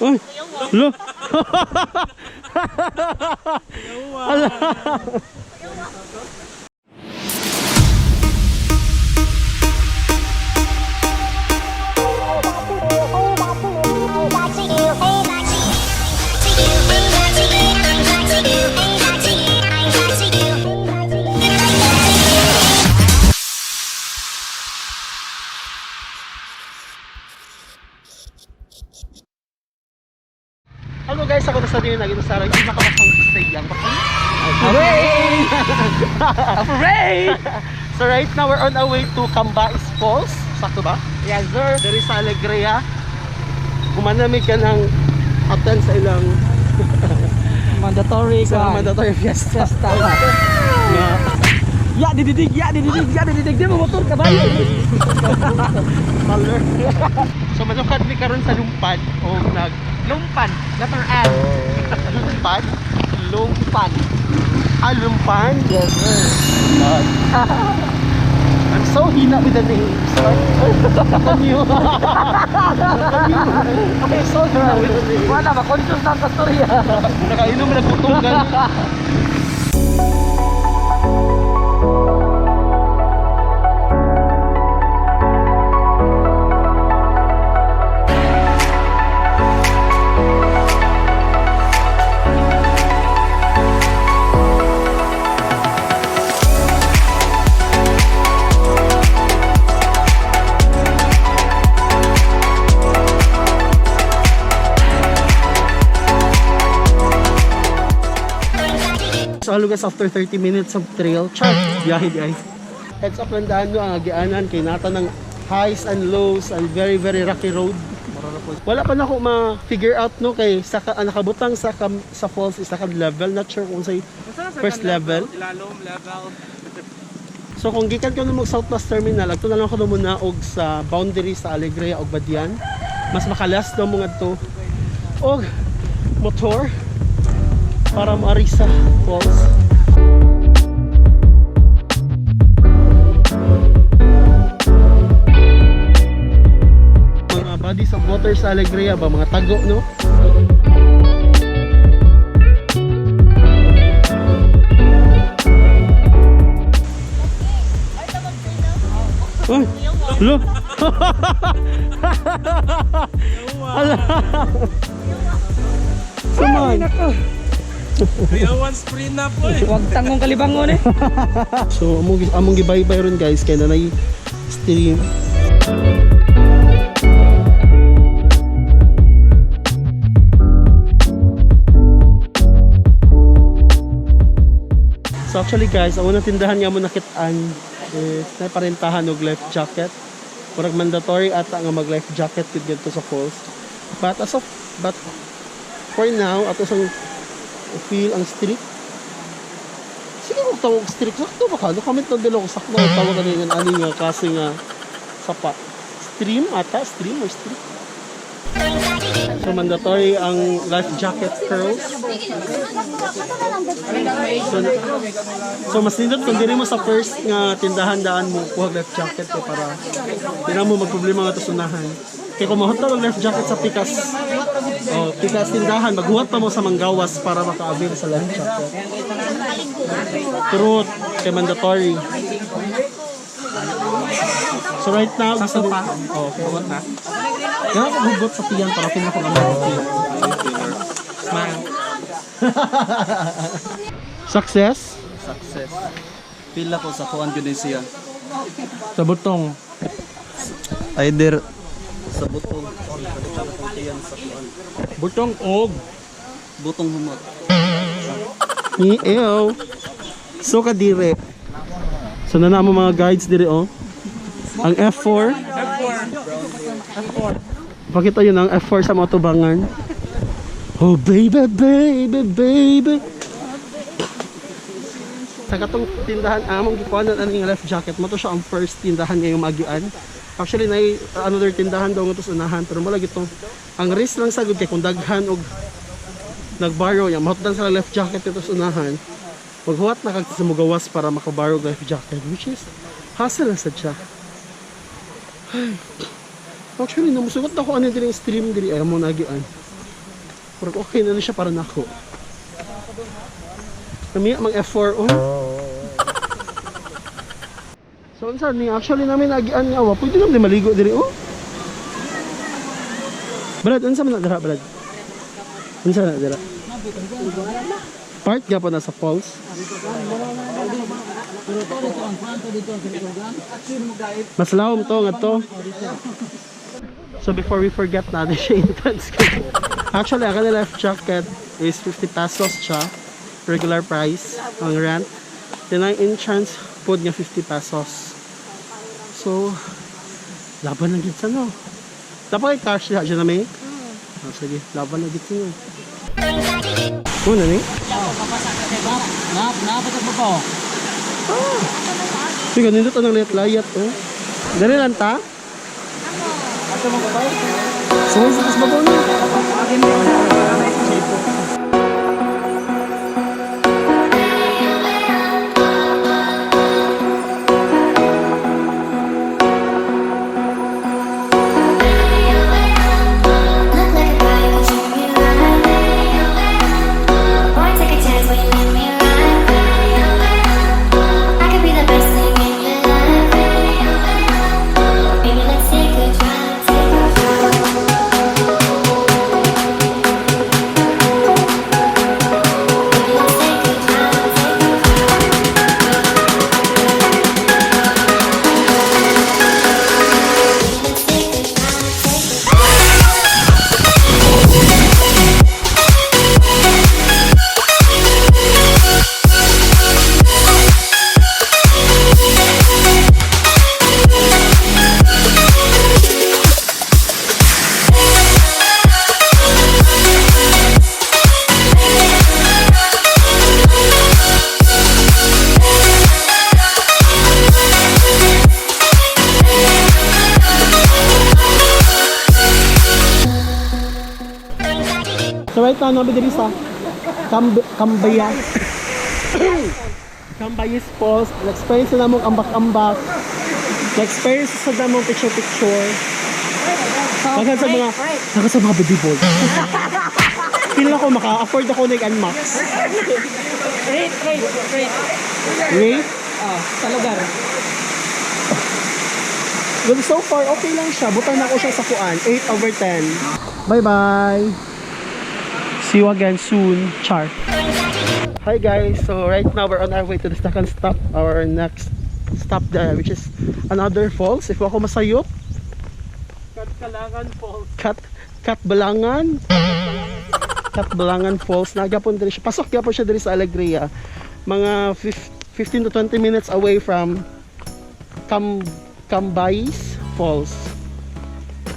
Uy! Lo! Ala! Hello guys, ako na sa din lagi sa hindi makabasang sayang. Hooray! Hooray! So right now we're on our way to Cambais Falls. Sakto ba? Yes, sir. There is sa Alegria. Humanamig ka ng attend sa ilang Mandatory sa ka. mandatory fiesta. Fiesta. Nga. Ya dididig, ya dididig, ya dididig. Di mo motor ka ba? Color. So manukad mi karon sa lumpad o nag Lumpan. Letter N. Lumpad? Lumpan. Ah, lumpan? Yes, sir. I'm so hina with the names. Nakanyo. Nakanyo. I'm so hina with the names. Wala ba? Conscious na ang kastorya. Nakainom na gutom gani. So hello guys, after 30 minutes of trail, char, biyahe di ay. Heads up lang daan no, ang agianan kay nata ng highs and lows and very very rocky road. Wala pa na ako ma-figure out no kay sa nakabutang sa sa falls is second level, not sure kung say first level. Ilalom, level. So kung gikan ko mag South Bus Terminal, agto na lang ko muna og sa boundary sa Alegria og Badian. Mas makalas daw mo ngadto og motor para moari sa falls. Mga bodies of water sa Alegria ba mga tago no? Uy! Lo! Ala! Saman! 301 sprint na po eh. Huwag tangong kalibangon eh. So, among gibaybay ron guys, kaya nanay stream. So actually guys, ang unang tindahan nga mo nakitaan is na parentahan og life jacket. Murag mandatory ata nga mag life jacket gud dito sa falls. But as of but for now, ato sang feel ang streak. Sige kung tawag streak, sakto ba ka? No, comment down below kung sakto ang tawag ani nga ani nga kasi nga sapa. Stream ata, stream or streak. So mandatory ang life jacket curls. So, so mas nindot kung diri mo sa first nga tindahan daan mo kuha life jacket kay para di na mo magproblema nga tusunahan. Kay kung mahuta og life jacket sa pikas, oh, pikas tindahan, maghuwat pa mo sa manggawas para maka-avail sa life jacket. Truth, kay mandatory. So right now, gusto pa. Oh, okay. Hugot na. Kaya ako hugot sa tiyan para feel ako gamay sa tiyan. Smile. Success? Success. Pila ko sa kuan gyud ni siya. Sa butong. Either sa butong or sa tiyan sa kuan. Butong og. Butong humot. Ew. So kadire. So na mo mga guides dire oh. Ang F4. F4. F4. Pakita yun ang F4 sa mga tubangan. Oh baby, baby, baby. Sa katong tindahan among gikuanan ani nga life jacket mo to siya ang first tindahan ngayong magian. Actually nay another tindahan daw nga to sa unahan pero wala gito. Ang risk lang sagud kay kung daghan og nagborrow yang mahutdan sa life jacket dito sa unahan. Maghuwat na kag sa mugawas para makaborrow og life jacket which is hassle na sad siya. Ay. Actually, namusugot na ako ano diri yung stream diri ay mo nagian. Murag okay na na siya para nako. Namiya mag F4 oh. So unsa ni actually namin nagian nga wa pwede naman maligo diri oh. Brad, unsa man na dira, Brad? Unsa na dira? Part gyapon na sa falls. Mas lawom to nga to. So before we forget na siya entrance. Actually, ang kanila life jacket is 50 pesos siya. Regular price ang rent. Then ang entrance pod nga 50 pesos. So, laban na gid sa no. Dapat kay cash siya na may. Oh, sige, laban na gid sa no. Una ni? Nap, sa babaw. Sige, nindot ang layat-layat oh. Dali lang ta. Suway sa kasbabaw na. Look like a guy who treat me right. Boy, take a chance when you let me ride. I could be the best thing in your life. Baby, let's take a drive, take a drive. Baby, let's take a drive, take a drive. Baby, let's take a drive, take a drive. So right now, namin diri sa Cambaya. Cambayas Falls. Na-experience na namong ambak-ambak. Na-experience sa namong picture-picture. Hanggang sa mga, hanggang sa mga baby boy. Feel ako maka-afford ako ng unmax. Rate, rate, rate. Rate? Ah, sa lugar. Well, so far, okay lang siya. Butan ako siya sa kuan. 8 over 10. Bye-bye! See you again soon. Char. Hi guys! So right now, we're on our way to the second stop. Our next stop there, which is another falls. If ako masayop, Katkalangan Falls. Katbalangan. Katbalangan Falls. Nagapon diri siya. Pasok gyapon siya diri sa Alegria. Mga 15 to 20 minutes away from Cambayes Falls.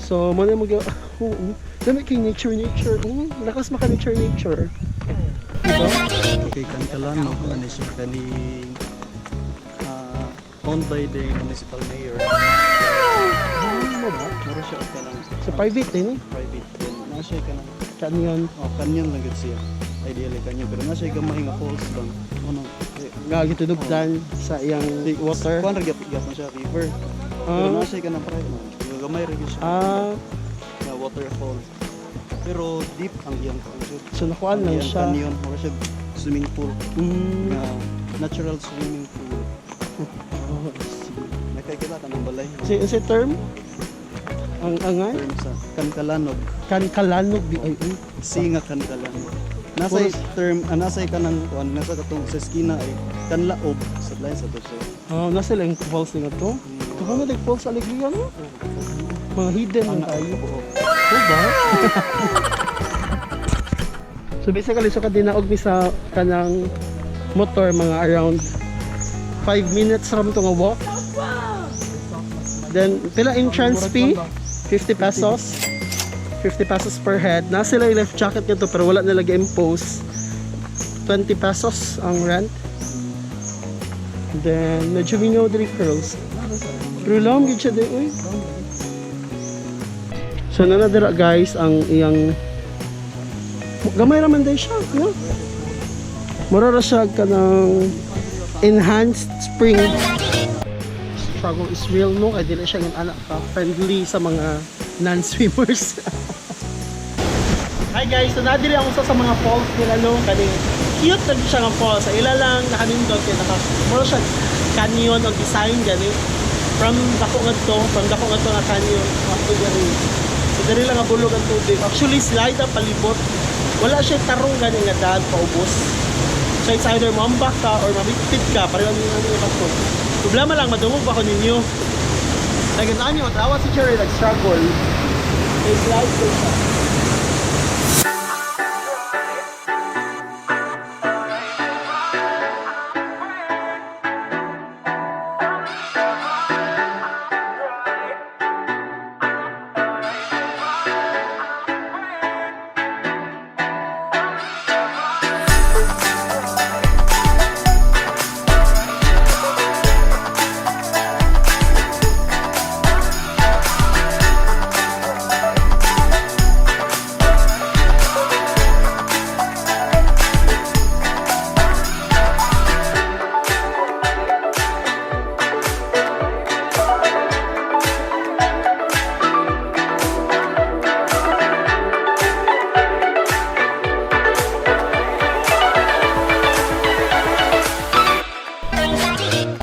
So, mo na mo oo. Dami kay nature nature. Lakas maka nature nature. Diba? Okay, kankalan no, ano siya kaning owned by the municipal mayor. Ano ba? Mura siya og kanang So private din eh. private din. Na siya kanang Kanyon. oh, kanyon lang gud siya. Ideally kanyon pero na siya gamay nga falls bang. Ano? Eh, Nga gitudugdan sa iyang water. Kuan ra gyud gyapon siya river. Pero Ah. na siya kanang private man. Gamay ra gyud siya nga waterfall. Pero deep ang iyang kuan jud. So nakuan Ang lang iyang siya. Kanyon, mura siya swimming pool nga natural swimming pool. Oh, I see. Nakakita ka ng balay. Si term? Ang angay? Term sa Kankalanog. Kankalanog di ay ay. Si nga Kankalanog. Nasa term, nasa kanang kuan, nasa katong sa eskina ay kanlaob sa line sa to siya. Oh, nasa lang falls nga to. Ito ba nga falls sa Alegria no? Mga hidden man tayo. Oo ba? So basically, so kadinaog mi sa kanang motor mga around 5 minutes ram to nga walk. Then pila entrance fee? 50 pesos. 50 pesos per head. Nasa sila yung life jacket nito pero wala nila impose. 20 pesos ang rent. Then medyo mingaw diri curls. Pero long gid siya di uy. So nanadira guys ang iyang gamay raman din siya, no? Mura ra siya kanang enhanced spring. Struggle is real, no? Kaya dili siya yung anak ka friendly sa mga non-swimmers. Hi guys, so nadiri ako sa mga falls nila, no? Kani cute na siya nga falls. Sa ila lang nakanindot kay naka mura siya canyon ang design gani. From dako ngadto nga canyon up to diri. So diri lang nga bulog ang tubig. Actually slide ang palibot. Wala siya tarong gani nga daan paubos. So it's either moambak ka or mabitbit ka, pareho ni ano yung bato. Problema lang madungog ba ko ninyo? Like ano, tawa si Cherry nag-struggle. May slide ko siya.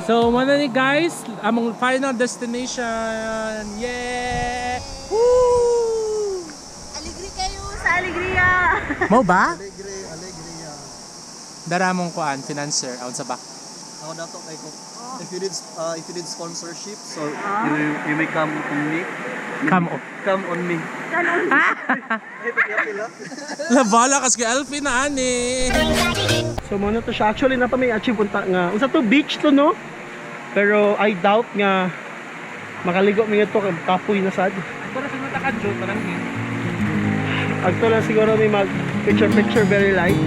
So, muna ni guys, among final destination. Yeah! Woo! Alegre kayo sa alegria! Mo ba? Alegre, alegre. Daramong kuan, financer, out sa ba? Ako dato kay ko. If you need sponsorship, so you may come on me. Come on. Come on me. Ay, pagkapila. Labala kas kay Alfie na ani. So mo na to siya. Actually na pa may achieve unta nga. Unsa to, beach to, no? Pero I doubt nga makaligo mi ito kay kapoy na sad. Para sa mata ka, Joe, parang Agto lang siguro may mag picture picture very light.